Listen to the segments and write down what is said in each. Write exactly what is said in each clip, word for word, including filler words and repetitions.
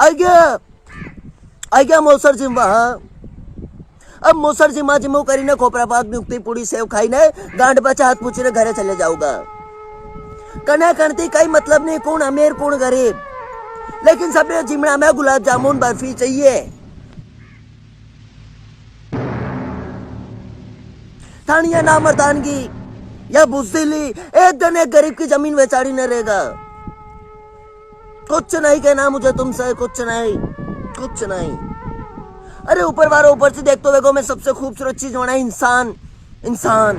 आई गया, आई गया Moser जिमवा। अब Moser जिमा जिमो करी ने खोपरा पाक नुकती पूड़ी सेव खाई ने गांड बचा हाथ पूछी ने घरे चले जाऊगा। कने कणती कई मतलब नी, कुण अमीर कुण गरीब, लेकिन सबने जिमणा में गुलाब जामुन बर्फी चाहिए। थानिया ना मर्दानगी या बुजदिली, एक दिन एक गरीब की जमीन वेचाड़ी ने रहेगा। कुछ नहीं कहना मुझे तुमसे, कुछ नहीं, कुछ नहीं। अरे ऊपर वारो ऊपर से देखतो वेगो में सबसे खूबसूरत चीज होना है इंसान, इंसान।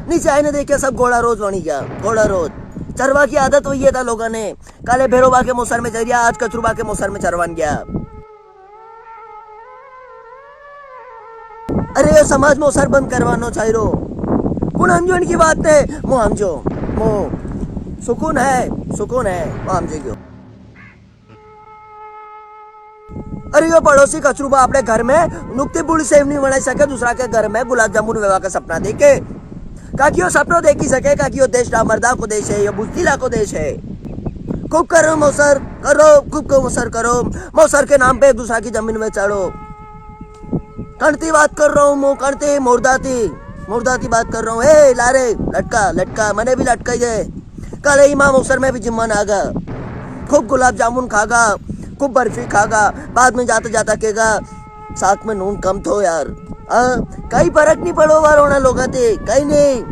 नीचे आईने देखे सब घोड़ा रोज बनी गया, घोड़ा रोज। चरवा की आदत वही है था लोगों ने, काले भेरोबा के मोसर में चरिया, आज कचरूबा के मोसर में चरवान गया। अरे, यो समाज में असर बंद करवानो चाहिए रो। कुण हमजो इनकी बात ने? मो हमजो, मो सुकून है, सुकून है, मो हमजे गयो। अरे, यो पड़ोसी कचरूबा अपने घर में नुकती बुरी सेव नी बनाई सके, दूसरा के घर में गुलाब जामुन वेवा का सपना देखे। काकी यो सपनो देखी सके, काकी यो देश ना मर्दा को देश है, यो बुजदिला को देश है। खूब करो मोसर, करो, खूब करो मोसर करो। मोसर के नाम पे एक दूसरा की जमीन में चढ़ो। कणती बात कर रहा हूँ मो, कणती मुर्दा ती, मुर्दा ती बात कर रहा हूँ। ए, लारे, लटका, लटका, मने भी लटकाई दे। काले इमाम अवसर में भी जिम्मन आगा। खूब गुलाब जामुन खागा, खूब बर्फी खागा, बाद में जाता जाता केगा, "साग में नून कम थो यार।" हाँ, कई फरक नी पड़ो वारो उना लोगा ते, कई नी।